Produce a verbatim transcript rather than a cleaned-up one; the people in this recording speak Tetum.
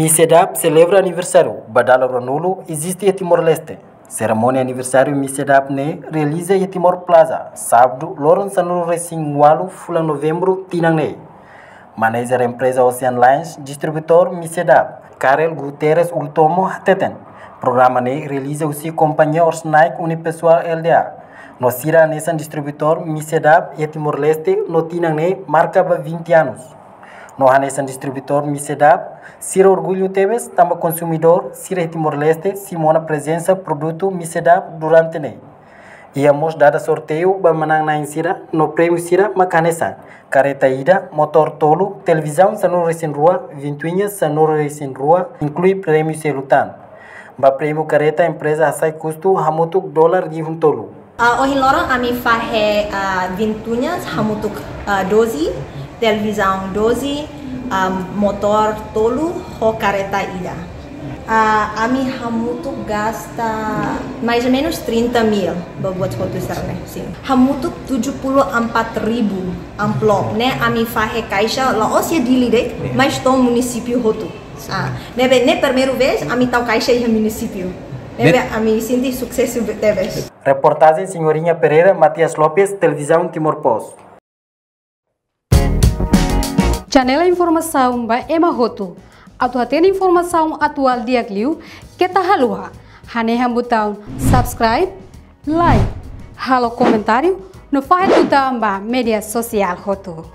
MICEDAP selebra aniversáriu ba dala ruanulu eziste iha Timor-Leste. Serimónia aniversáriu MICEDAP ne'e realiza iha Timor Plaza, sábadu, loron sanulu-resin-ualu fulan Novembru tinan ne'e. Manajer empreza Ocean Lines, distribuidór MICEDAP, Karel Guterres Ultomo hateten, programa ne'e realiza husi kompañia Orsnaik Unipessoal Lda. No sira hanesan distribuidór MICEDAP iha Timor-Leste no tinan ne'e marka ba vinte anos. No hanesan distribuidór MICEDAP, sira orgullu tebes tanba konsumidór sira iha Timor-Leste simu ona prezensa produtu MICEDAP durante ne'e. Iha mós dada sorteiu ba manán-na'in sira no prémiu sira mak hanesan: karreta ida, motór tolu, televizaun sanulu-resin-rua, ventuña sanulu-resin-rua, inklui prémiu seluk tan. Ba prémiu karreta empreza hasai kustu hamutuk dolar rihun tolu. Ah, ohin loron ami fahe, ah, ventuña hamutuk, ah, doze, televizaun doze, ah, motór tolu, ho karreta ida. Ah, ami hamutuk gasta mais ou menos trinta mil ba buat hotu sira-ne'e, sin. Hamutuk tujuh puluh empat ribu amplop ne'e ami fahe kaixa la'ós iha Dili de'it, mais to'o munisípiu hotu. Ah, ne'ebé ne'e primeira vez ami tau kaixa iha munisípiu. Ne'ebé ami sente susesu tebes. Reportajen Senhorinha Pereira, Matias Lopes, Televizaun Timor Post. Janela informasaun ba ema hotu. Atu hatene informasaun atuál di'ak liu, keta haluha hanehan butaun subscribe, like, halo komentáriu, no fahe tutan ba média sosiál hotu.